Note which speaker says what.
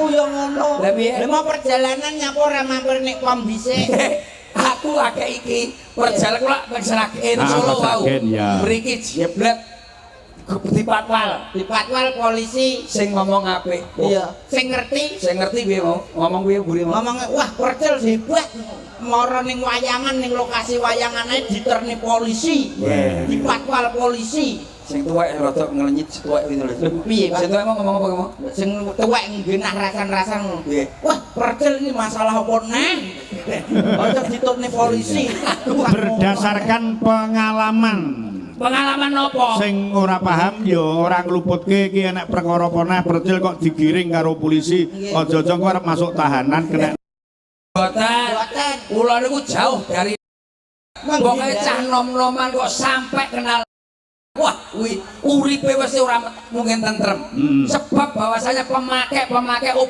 Speaker 1: Aku yo ngono.
Speaker 2: Lah piye?
Speaker 1: Lah mau perjalanan nyapa ora mampir nek pom dhisik.
Speaker 2: Aku akeh iki perjalanan kula teng Sragen
Speaker 3: Ah,
Speaker 2: Solo wau.
Speaker 3: Sragen, ya.
Speaker 2: Mriki jeblet dipatwal
Speaker 1: Dipatwal polisi.
Speaker 2: Sing ngomong apik. Oh,
Speaker 1: Iya, sing ngerti
Speaker 2: sing ngerti piye mau? Ngomong piye mburi mau?
Speaker 1: Ngomong, wah, Percil hebat. Moro ning wayangan, ning lokasi wayangan ae diterni polisi.
Speaker 3: Yeah.
Speaker 1: Dipatwal polisi.
Speaker 2: Sing tuwek rada ngelenyit tuwek gitu lho.
Speaker 1: Piye, Pak?
Speaker 2: Sing tuwek mau ngomong apa kamu?
Speaker 1: Sing tuwek nggenah rasan-rasan.
Speaker 2: Piye?
Speaker 1: Wah, Percil ini masalah apa neh? Aja ditutne polisi.
Speaker 3: Berdasarkan pengalaman.
Speaker 2: Pengalaman nopo?
Speaker 3: Sing ora paham ya ora ngluputke iki enek perkara apa neh Percil kok digiring karo polisi. Aja-aja kok arep masuk tahanan kena.
Speaker 2: Boten.
Speaker 1: Boten.
Speaker 2: Kula niku jauh dari pokoke cah nom-noman kok sampai kenal. Wah, kuwi uripe wis ora mungkin tentrem. Sebab bahwasanya pemakai-pemakai obat